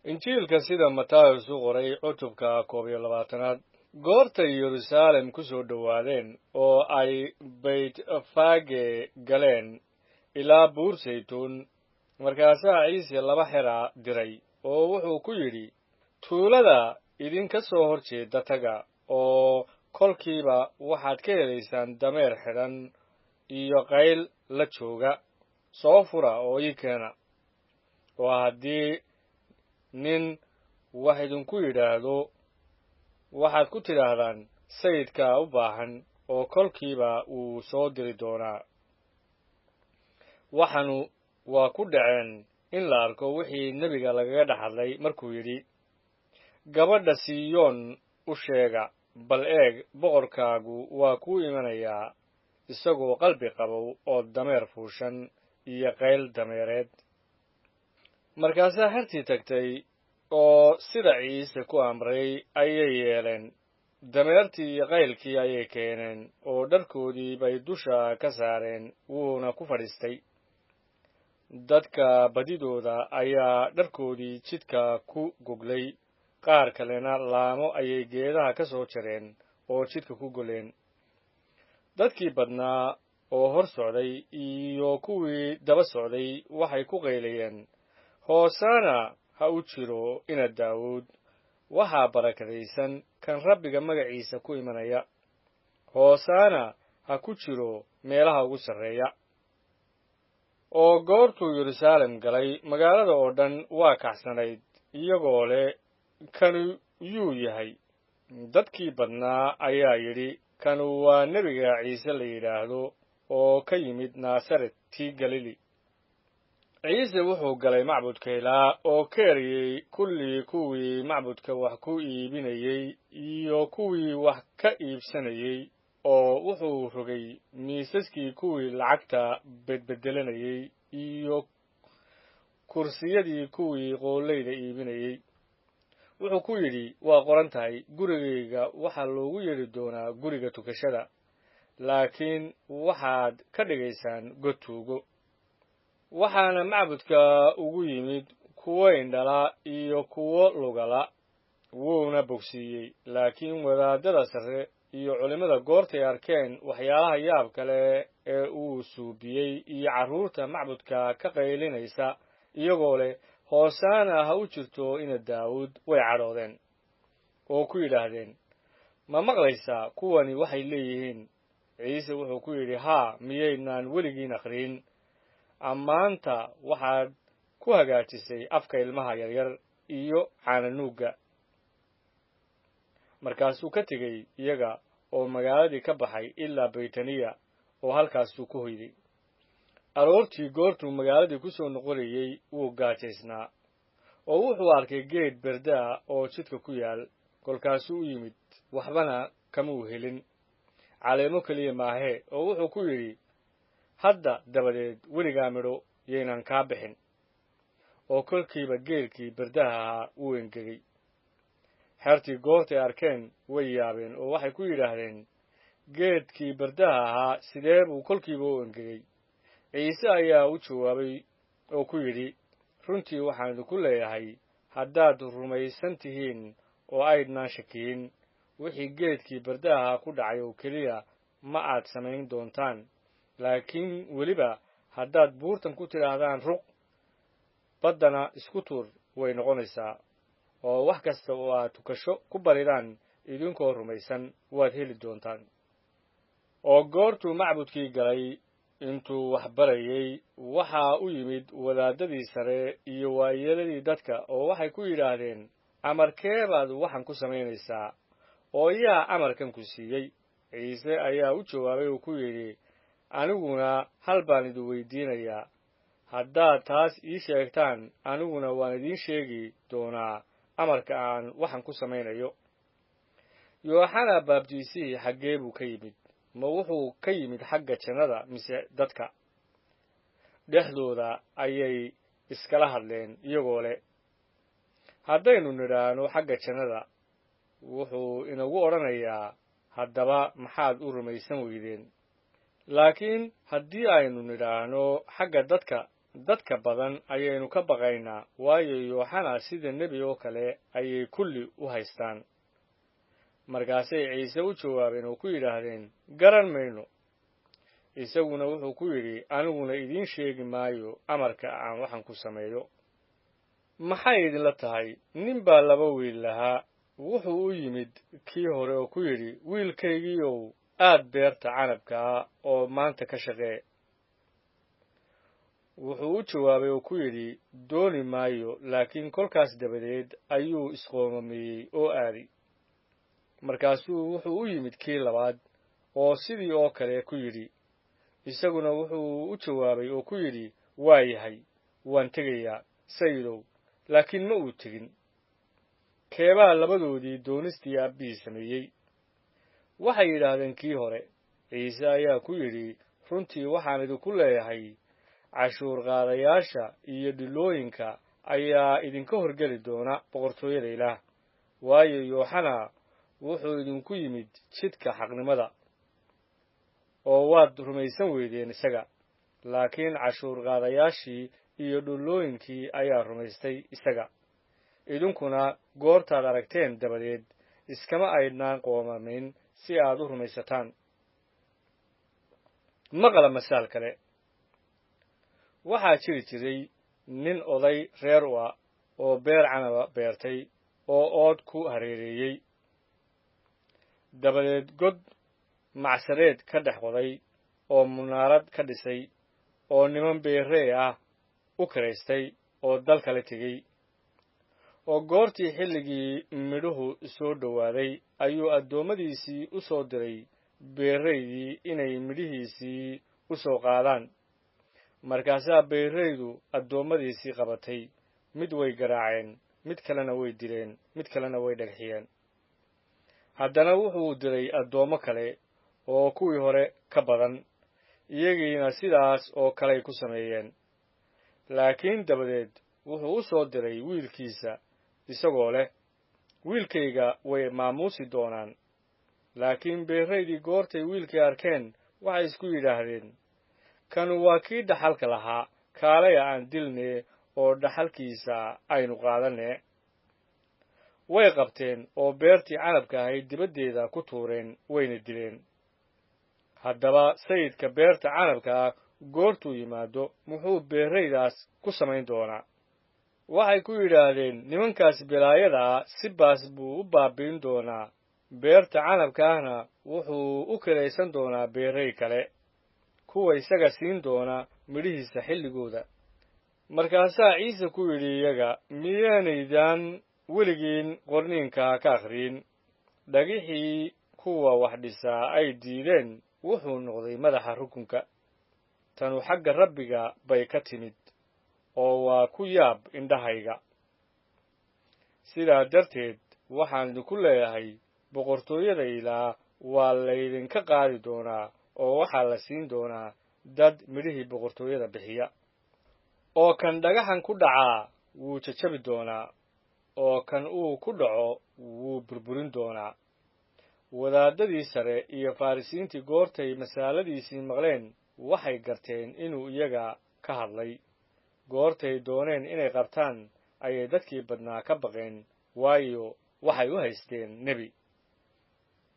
Injiilka sida Matayos u qoray, cutubka 21aad. Goortay Yeruusaalem ku soo dhowaadeen oo ay Beytfage galeen ilaa Buur Saytuun, markaasaa Ciise laba xera diray oo wuxuu ku yidhi, "Tuulada idinka soo hor jeeda taga, oo kolkiiba waxaad ka helaysaan dameer xidhan iyo qayl la jooga. Soo fura oo ii keena. Oo haddii nin wax idinku yidhaahdo, waxaad ku tidhaahdaan, 'Sayidkaa u baahan,' oo kolkiiba wuu soo diri doonaa." Waxaanu waa ku dhaceen in la arko wixii nebiga lagaga dhex hadlay markuu yidhi, "Gabadha Siyoon u sheega, bal eeg, boqorkaagu waa kuu imanayaa isagoo qalbi qabow oo dameer fuushan iyo qayl dameereed." Markaasaa xertii tagtay oo sida Ciise ku amray ayay yeeleen. Dameertii iyo qaylkii ayay keeneen, oo dharkoodii bay dusha ka saareen, wuuna ku fadhiistay. Dadka badidooda ayaa dharkoodii jidka ku goglay, qaar kalena laamo ayay geedaha ka soo jareen oo jidka ku goleen. Dadkii badnaa oo hor socday iyo kuwii daba socday waxay ku qaylayeen, "Hoosaana ha u jiro ina Daawuud! Waxaa barakadaysan kan Rabbiga magaciisa ku imanaya! Hoosaana ha ku jiro meelaha ugu sarreeya!" Oo goortuu Yeruusaalem galay, magaalada oo dhan waa kacsanayd, iyagoo leh, "Kanu yuu yahay?" Dadkii badnaa ayaa yidhi, "Kanu waa nebiga Ciise la yidhaahdo oo ka yimid Naasaret tii Galili." Ciise wuxuu galay macbudka ilaa oo ka eriyey kullii kuwii macbudka wax ku iibinayey iyo kuwii wax ka iibsanayey, oo wuxuu rogay miisaskii kuwii lacagta bedbedelanayey iyo kursiyadii kuwii qoollayda iibinayey. Wuxuu ku yidhi, "Waa qoran tahay, 'Gurigayga waxaa loogu yeedhi doonaa guriga tukashada,' laakiin waxaad ka dhigaysaan god tuugo." Waxaana macbudka ugu yimid kuwo indhala iyo kuwo lugala, wuuna bogsiiyey. Laakiin wadaadada sare iyo culimmada goortay arkeen waxyaalaha yaab kale ee uu suubiyey iyo carruurta macbudka ka qaylinaysa iyagoo leh, "Hoosaana ha u jirto ina Daawuud," way cadhoodeen oo ku yidhaahdeen, "Ma maqlaysaa kuwani waxay leeyihiin?" Ciise wuxuu ku yidhi, "Haa, miyaynaan weligiin akhriyin, 'Ammaanta waxaad ku hagaajisay afka ilmaha yaryar iyo caananuugga'?" Markaasuu ka tegey iyaga oo magaaladii ka baxay ilaa Baytaniya, oo halkaasuu ku hoyday. Aroortii goortuu magaaladii ku soo noqonayey wuu gaajaysnaa, oo wuxuu arkay geed berde ah oo jidka ku yaal. Kolkaasuu u yimid, waxbana kamuu helin, caleemo keliya maahee, oo wuxuu ku yidhi, "Hadda dabadeed weligaa midho yaynan kaa bixin." Oo kolkiiba geelkii berdaha ahaa wuu engegay. Xertii goortay arkeen way yaabeen, oo waxay ku yidhaahdeen, "Geedkii berdaha ahaa sidee buu kolkiiba u engegay?" Ciise ayaa u jawaabay oo ku yidhi, "Runtii waxaan idinku leeyahay, haddaad rumaysan tihiin oo aydnaan shakiyin, wixii geedkii berdaha ahaa ku dhacay oo keliya ma aad samayn doontaan, laakiin weliba haddaad buurtan ku tidhaahdaan, 'Ruq, baddana isku tuur,' way noqonaysaa. Oo wax kasta oo aad tukasho ku baridaan idinkoo rumaysan, waad heli doontaan." Oo goortuu macbudkii galay intuu wax barayey, waxaa u yimid wadaadadii sare iyo waayeeladii dadka, oo waxay ku yidhaahdeen, "Amarkee baad waxan ku samaynaysaa? Oo yaa amarkan ku siiyey?" Ciise ayaa u jawaabay oo ku yidhi, "Aniguna hal baan idin weydiinayaa. Haddaad taas ii sheegtaan, aniguna waan idiin sheegi doonaa amarka aan waxan ku samaynayo. Yooxana baabtiisihii xaggee buu ka yimid? Ma wuxuu ka yimid xagga jannada mise dadka?" Dhexdooda ayay iskala hadleen iyagoo leh, "Haddaynu nidhaahno xagga jannada, wuxuu inagu odhanayaa, 'Haddaba maxaad u rumaysan weydeen?' Laakiin haddii aynu nidhaahno xagga dadka," Dadka badan ayaynu ka baqaynaa, waayo Yooxana sida nebi oo kale ayay kulli u haystaan. Markaasay Ciise u jawaabeen oo ku yidhaahdeen, Garan mayno. Isaguna wuxuu ku yidhi, Aniguna idiin sheegi maayo amarka aan waxan ku sameeyo. Maxay idinla tahay? Nin baa laba wiil lahaa. Wuxuu u yimid kii hore oo ku yidhi, Wiilkaygiiow, aad beerta canabkaa oo maanta ka shaqee. Wuxuu u jawaabay oo ku yidhi, Dooni maayo, laakiin kolkaas dabadeed ayuu isqoomameeyey oo aaday. Markaasuu wuxuu u yimid kii labaad oo sidii oo kale ku yidhi. Isaguna wuxuu u jawaabay oo ku yidhi, Waa yahay, waan tegayaa, sayidow, laakiin ma uu tegin. Keebaa labadoodii doonistii aabbihii sameeyey? Waxay yidhaahdeen, Kii hore. Ciise ayaa ku yidhi, Runtii waxaan idinku leeyahay, cashuur qaadayaasha iyo dhilooyinka ayaa idinka horgeli doona boqortooyada Ilaah. Waayo, Yooxana wuxuu idinku yimid jidka xaqnimada, oo waad rumaysan weydeen isaga, laakiin cashuur qaadayaashii iyo dhulooyinkii ayaa rumaystay isaga. Idinkuna goortaad aragteen dabadeed iskama aydnaan qoomamayn si aad u rumaysataan. Maqla masaal kale. Waxaa jiri jiray nin oday reer u ah oo beer canaba beertay oo ood ku hareereeyey, dabadeed god macsareed ka dhex qoday oo munaarad ka dhisay oo niman beerrey ah u kiraystay oo dal kala tegey. Oo goortii xilligii midhuhu soo dhowaaday ayuu addoommadiisii u soo diray beerraydii inay midhihiisii u soo qaadaan. Markaasaa beerraydu addoommadiisii qabatay, mid way garaaceen, mid kalena way dileen, mid kalena way dhagxiyeen. Haddana wuxuu diray addoommo kale oo kuwii hore ka badan, iyagiina sidaas oo kaley ku sameeyeen. Laakiin dabadeed wuxuu u soo diray wiilkiisa isagoo leh, Wiilkayga way maamuusi doonaan. Laakiin beerraydii goortay wiilkii arkeen waxay isku yidhaahdeen, Kanu waa kii dhaxalka lahaa, kaalaya aan dilnee oo dhaxalkiisa aynu qaadanee. Way qabteen oo beertii canabka ahayd dibaddeeda ku tuureen, wayna dileen. Haddaba sayidka beerta canabka ah goortuu yimaado muxuu beerraydaas ku samayn doonaa? Waxay ku yidhaahdeen, Nimankaas belaayada ah si baas buu u baabi'in doonaa, beerta canabka ahna wuxuu u kiraysan doonaa beerray kale, kuwa isaga siin doona midhihiisa xilligooda. Markaasaa Ciise ku yidhi iyaga, Miyaanaydaan weligiin qorniinka ka akhriyin? Dhagixii kuwa wax dhisaa ay diideen wuxuu noqday madaxa rukunka. Tanu xagga Rabbiga bay ka timid, oo waa ku yaab indhahayga. Sidaa darteed waxaan idinku leeyahay, boqortooyada Ilaah waa laydinka qaadi doonaa oo waxaa la siin doonaa dad midhihii boqortooyada bixiya. Oo kan dhagaxan ku dhacaa wuu jajabi doonaa, oo kan uu ku dhaco wuu burburin doonaa. Wadaadadii sare iyo Farrisiintii goortay masaaladiisii maqleen waxay garteen inuu iyaga ka hadlay. Goortay dooneen inay qabtaan ayay dadkii badnaa ka baqeen, waayo waxay u haysteen nebi.